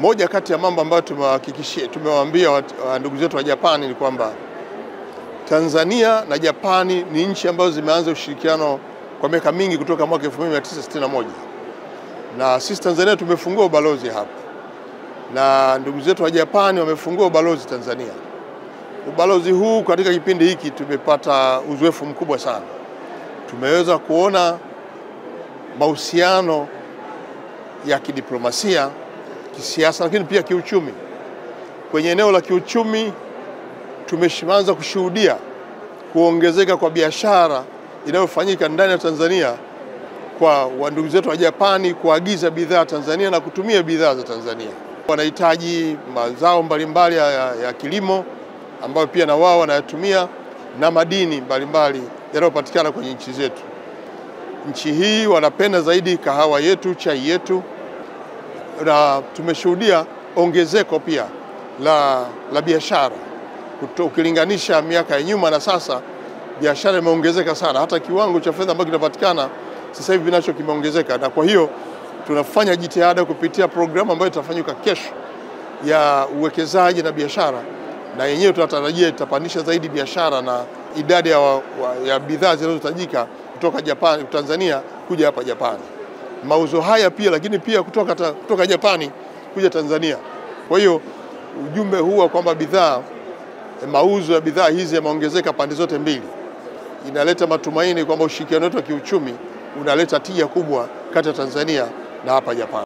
Moja kati ya mambo ambayo tumewaambia ndugu zetu wa Japani ni kwamba Tanzania na Japani ni nchi ambazo zimeanza ushirikiano kwa miaka mingi kutoka mwaka 1961. Na sisi Tanzania tumefungua ubalozi hapa, na ndugu zetu wa Japani wamefungua ubalozi Tanzania. Ubalozi huu katika kipindi hiki tumepata uzoefu mkubwa sana. Tumeweza kuona mahusiano ya kidiplomasia, kisiasa, lakini pia kiuchumi. Kwenye eneo la kiuchumi tumeshaanza kushuhudia kuongezeka kwa biashara inayofanyika ndani ya Tanzania kwa ndugu zetu wa Japani kuagiza bidhaa Tanzania na kutumia bidhaa za Tanzania. Wanahitaji mazao mbalimbali ya kilimo ambayo pia na wao wanayatumia, na madini mbalimbali yanayopatikana kwenye nchi zetu. Nchi hii wanapenda zaidi kahawa yetu, chai yetu, na tumeshuhudia ongezeko pia la biashara. Ukilinganisha miaka ya nyuma na sasa, biashara imeongezeka sana. Hata kiwango cha fedha ambacho kinapatikana sasa hivi nacho kimeongezeka. Na kwa hiyo tunafanya jitihada kupitia programu ambayo itafanyika kesho ya uwekezaji na biashara, na yenyewe tunatarajia itapandisha zaidi biashara na idadi ya bidhaa zinazohitajika kutoka Japani, Tanzania kuja hapa Japani. Mauzo haya pia, lakini pia kutoka Japani kuja Tanzania. Kwa hiyo ujumbe huu kwamba mauzo ya bidhaa hizi yameongezeka pande zote mbili, inaleta matumaini kwamba ushirikiano wetu wa kiuchumi unaleta tija kubwa kati ya Tanzania na hapa Japani.